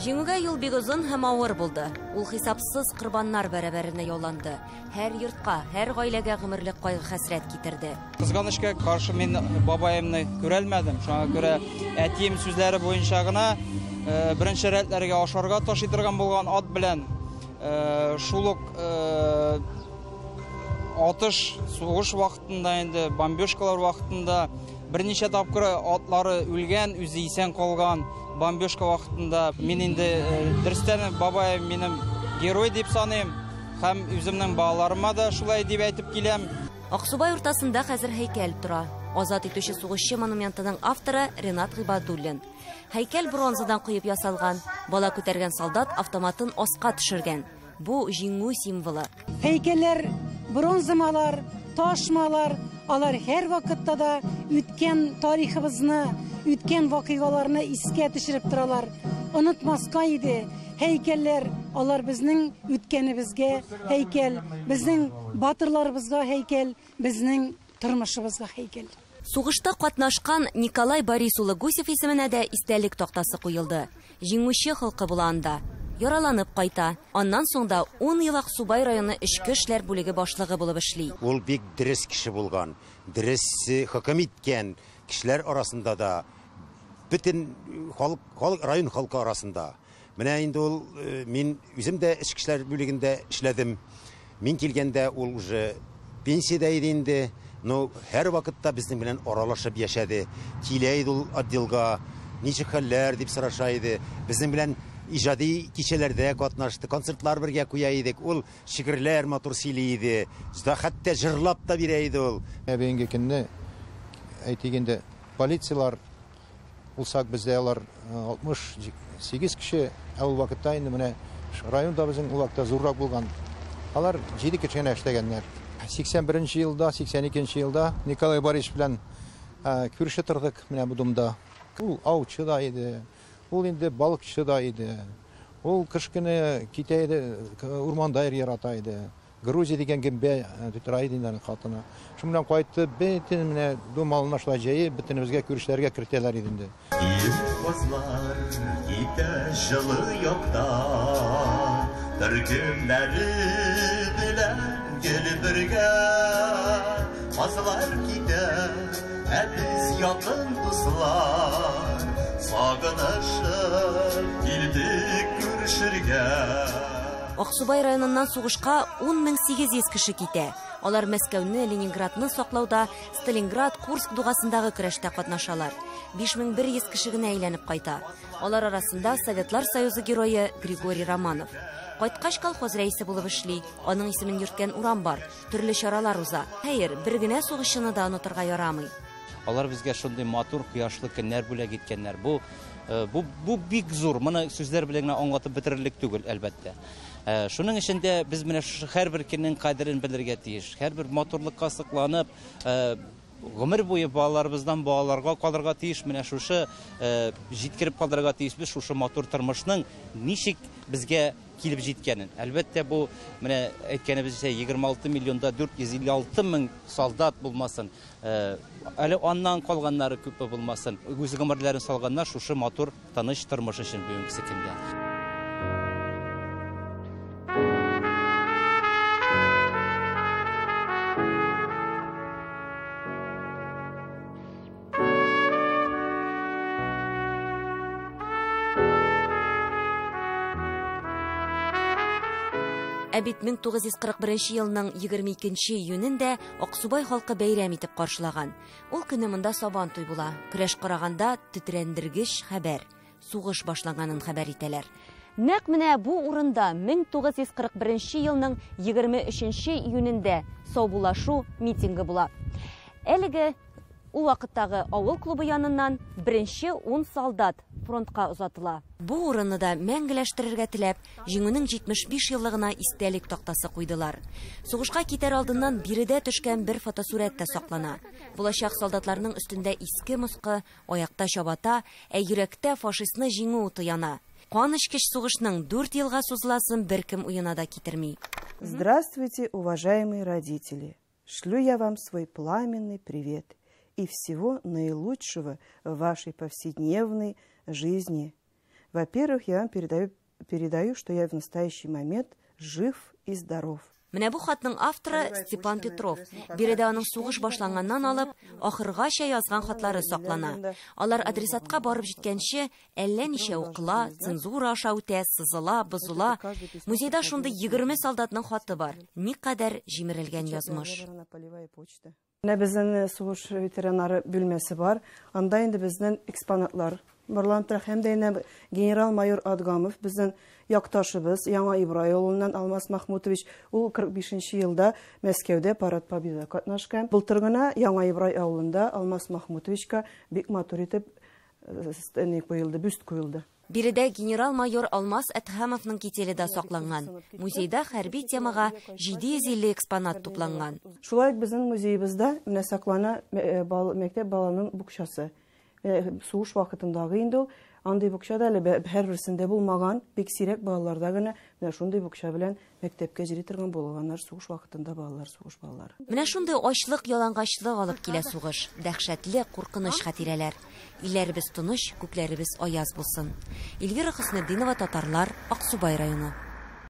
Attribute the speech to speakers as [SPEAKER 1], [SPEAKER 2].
[SPEAKER 1] Җиңүгә юл бик озын һәм авыр булды. Ул хисапсыз корбаннар бәрабәренә яуланды. Һәр йортка, һәр гаиләгә гомерлек кайгы-хәсрәт китерде.
[SPEAKER 2] Кызганычка каршы мин бабаемны күрәлмәдем. Шуңа күрә әтием сүзләре буенча гына беренче рәтләргә ашарга ташый торган булган ат белән шул ук атыш, сугыш вакытында инде, бомбежкалар вакытында берничә тапкыр атлары үлгән, үзе исән калган бомбежка вакытында. Мин инде дөрестән бабаем минем герой дип саныйм һәм үземнең балаларыма да шулай дип әйтеп киләм.
[SPEAKER 1] Аксубай уртасында хәзер һәйкәл тора. Азат итүче сугышчы монументының авторы Ренат Гыйбадуллин. Һәйкәл бронзадан коеп ясалган. Бала күтәргән солдат автоматын аска төшергән. Бу җиңү символы.
[SPEAKER 3] Һәйкәлләр бронзамалар, ташмалар, алар һәр вакытта да үткән тарихыбызны, үткән вакыйгаларны искә төшереп торалар. Онытмаска иде. Һәйкәлләр, алар безнең үткәнебезгә һәйкәл, безнең батырларыбызга һәйкәл, безнең тормышыбызга һәйкәл.
[SPEAKER 1] Сугышта катнашкан Николай Борис улы Гусев исеменә дә истәлек тактасы куелды. Җиңүче холкы була анда. Яраланып кайта. Аннан соң да 10 ел Аксубай районы эчке эшләр бүлеге башлыгы булып эшли.
[SPEAKER 4] Ул бик дөрес кеше булган, дөрес хөкем иткән кешеләр арасында да, бөтен халык, халык район халкы арасында. Менә инде ул мин үзем дә эчке эшләр бүлегендә эшләдем. Мин килгәндә ул уже пенсиядә иде инде. Но һәр вакытта безнең белән аралашып яшәде. Килә иде ул отделга, ничек хәлләр дип сораша иде. Безнең белән иҗади кичәләрдә катнашты, концертлар бергә куя идек. Ул шигырьләр матур сөйли иде. Хәтта җырлап та бирә иде ул.
[SPEAKER 5] Бүгенге көнне әйтик инде, полициялар булсак бездә алар 68 кеше, ә ул вакытта инде менә районда безнең ул вакытта зуррак булган. Алар 7 кеше генә эшләгәннәр. 81 елда, 82 елда Николай Борисович белән күрше тордык менә бу домда. Ул аучы да иде, ул инде балыкчы да иде. Ул кыш көне китә иде, урманда ярата иде. Грузия дигән гөмбә тотыра иде инде аның хатыны. Шуннан кайтты, бөтен менә дом алына шулай җәеп, бөтенебезгә күршеләргә кертәләр иде инде.
[SPEAKER 6] Кызлар китә җылы якта, төркемнәре белән гел бергә. Кызлар китә, ә без якын дуслар, сагынышып килдек күрешергә.
[SPEAKER 1] Аксубай районыннан сугышка 10 800 кеше китә. Алар Мәскәүне, Ленинградны саклауда, Сталинград, Курск дугасындагы көрәштә катнашалар. 5100 кеше генә әйләнеп кайта. Алар арасында Советлар Союзы герое Григорий Романов. Кайткач колхоз рәисе булып эшли. Аның исемен йөрткән урам бар. Төрле чаралар уза. Хәер, бер генә сугышчыны да онытырга ярамый.
[SPEAKER 7] Алар безгә шундый матур кояшлы көннәр бүләк иткәннәр. Бу бик зур. Моны сүзләр белән генә аңлатып бетерерлек түгел, әлбәттә. Шуның өчен дә без менә шушы һәрбер көннең кадерен белергә тиеш. Һәрбер матурлыкка сокланып, гомер буе балаларыбыздан балаларга калырга тиеш. Менә шушы җиткереп калдырырга тиеш без шушы матур тормышның ничек безгә килеп җиткәнен. Әлбәттә, бу менә әйткәнебезчә 26 миллионда 456 мең солдат булмасын, әле аннан калганнары күпме булмасын, үз гомерләрен салганнар шушы матур тыныч тормыш өчен бүгенге көндә.
[SPEAKER 1] Ә бит 1941 елның 22 июнендә Аксубай халкы бәйрәм итеп каршылаган. Ул көне монда Сабантуй була. Көрәш караганда тетрәндергеч хәбәр. Сугыш башланганын хәбәр итәләр. Нәкъ менә бу урында 1941 елның 23 июнендә саубуллашу митингы була. Әлеге ул вакыттагы авыл клубы яныннан беренче 10 солдат фронтка озатыла. Бу урынны да мәңгеләштерергә теләп, Җиңүнең 75 еллыгына истәлек тактасы куйдылар. Сугышка китәр алдыннан биредә төшкән бер фотосурәт тә саклана. Булачак солдатларның өстендә иске москы, аякта чабата, ә йөрәктә фашистны җиңү уты яна. Кан эчкеч сугышның 4 елга сузыласын беркем уена да китерми.
[SPEAKER 8] Здравствуйте, уважаемые родители! Шлю я вам свой пламенный привет и всего наилучшего в вашей повседневной жизни. Во-первых, я вам передаю, что я в настоящий момент жив и здоров.
[SPEAKER 1] Менә бу хатның авторы Степан Петров. Биредә аның сугыш башланганнан алып, ахыргача язган хатлары саклана. Алар адресатка барып җиткәнче, әллә ничә укыла, цензура аша үтә, сызыла, бозыла. Музейда шундый 20 солдатның хаты бар. Никадәр җимерелгән язмыш.
[SPEAKER 8] Менә безнең сугыш ветераннары бүлмәсе бар. Анда инде безнең экспонатлар барланып тора. Һәм дә инде генерал-майор Адгамов, безнең якташыбыз, Яңа Ибрай авылыннан Алмаз Махмутович, ул 45 елда Мәскәүдә парад Победа катнашкан. Былтыр гына Яңа Ибрай авылында Алмаз Махмутовичка бик матур итеп стены куелды, бюст куелды.
[SPEAKER 1] Биредә генерал-майор Алмаз Әдһәмовның кителе дә сакланган. Музейда хәрби темага 750 экспонат тупланган.
[SPEAKER 8] Шулай ук безнең музеебызда менә саклана мәктәп баланың букчасы. Сугыш вакытындагы инде ул, андый букча да әле һәрберсендә булмаган, бик сирәк балаларда гына менә шундый букча белән мәктәпкә йөри торган булганнар сугыш вакытында балалар, сугыш балалары.
[SPEAKER 1] Менә шундый ачлык, ялангачлык алып килә сугыш. Дәһшәтле, куркыныч хатирәләр. Илләребез тыныч, күкләребез аяз булсын. Эльвира Хөснетдинова, Татарлар, Аксубай районы.